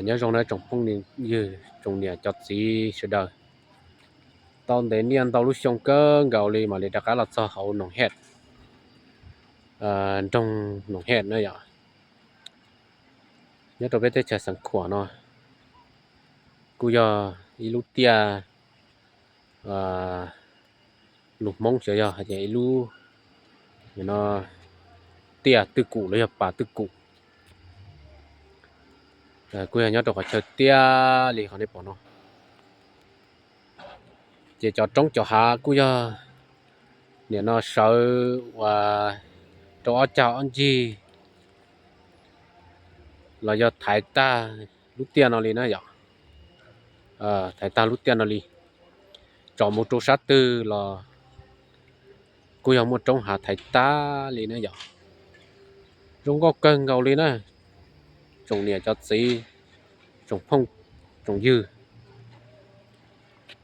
Nyob zoo na tsoom phooj ywg tsoom niam cov txiv sawv daws. Tau ntev niaj ntau lub xyoo kawg nkaus li mam li rov qab los txog hauv Noom Hej, nroog Noom Hej na yom. Nyob rau peb teb chaws Xeev Khuam no kuj yog ib lub tiaj lus Hmoob xyov yog hais tias ib lub tiaj twj kum los yog pas twj kum. Kuj yog nyob rau qhov chaw tiaj li qhov nej pom no. Ces cov roob cov hav kuj yog nim no sawv uas rau ob cag ob ncig los yog thaiv tag lub tiaj no li na yom. Thaiv tag lub tiaj no li, tsom mus rau sab twg los kuj yog muaj roob hav thaiv tag li na yom. Zoo nkauj kawg nkaus li na, tsoom niam cov txiv, tsoom phooj tsoom ywg.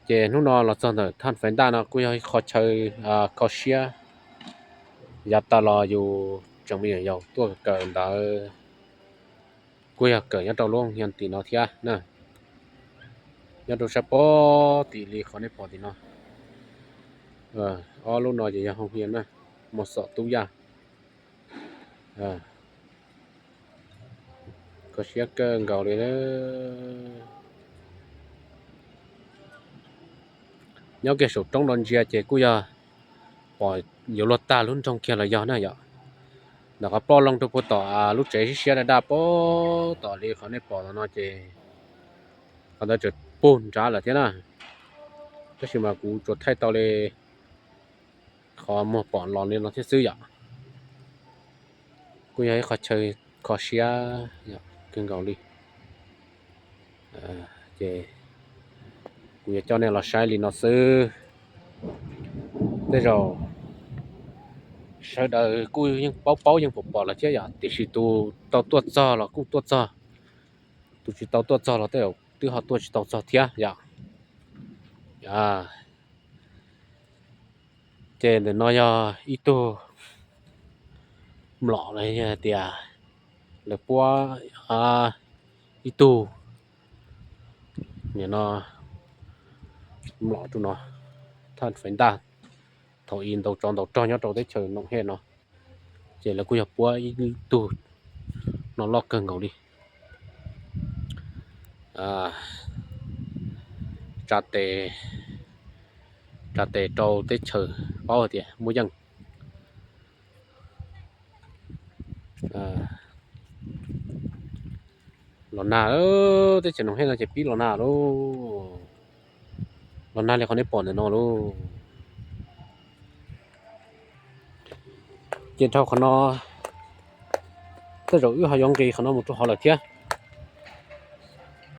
Ces hnub no los txog ntawm Thaj Faiv Ntaj no kuj yog ib qho chaw kho siab. Yav tas los yus tseem me nyuam yaus tuaj kawm ntawv, kuj yog kawm nyob rau lub hia tim no thiab na. Nyob rau sab pob tim li qhov nej pom tim no, ob lub no ces yog hoo hia na, Mos Xom Tub Yaj. Kho siab kawg nkaus li. Nyob kiag saum roob no ntsia ces kuj yog pom yuav luag tag lub nroog kiag los yog na yom. Ntawm qhov ploj loo rau puag tom lub tsev siab siab daj daj puag tom li qhov nej pom no ces qhov ntawd tseem puag nrad lawm thiab na. Tab sis mas kuv tsuas thaij tau li qhov muag pom los li no thiab xwb yom. Kuj yog ib qho chaw kho siab kawg nkaus li. Ces kuv yuav coj nej los saib li no xwb. Tej zaum sawv daws kuj yeej paub paub yeej pom pom lawm thiab yom, tiam sis tus tau tuaj txog los kuj tuaj txog, tus tsis tau tuaj txog los tej zaum twb ho tuaj tsis tau txog thiab yom. Ces ntawm no yog ib tug mlom los yog tias lawv puab ib tug, nim no mlom rau no, Thaj Faiv Ntaj, thaum i ntaus tsov ntaus rog nyob rau teb chaws Noom Hej no, ces lawv kuj yog puab ib tug no loj kawg nkaus li. Tsa tes, tsa tes rau teb chaws paub hais tias muaj yeej. Los nag, teb chaws Noom Hej no ces pib los nag lauj. Los nag li qhov nej pom ntawm no lauj. Ces dhau qhov no, tej zaum wb ho yuav nqis qhov no mus rau hauv lawm thiab.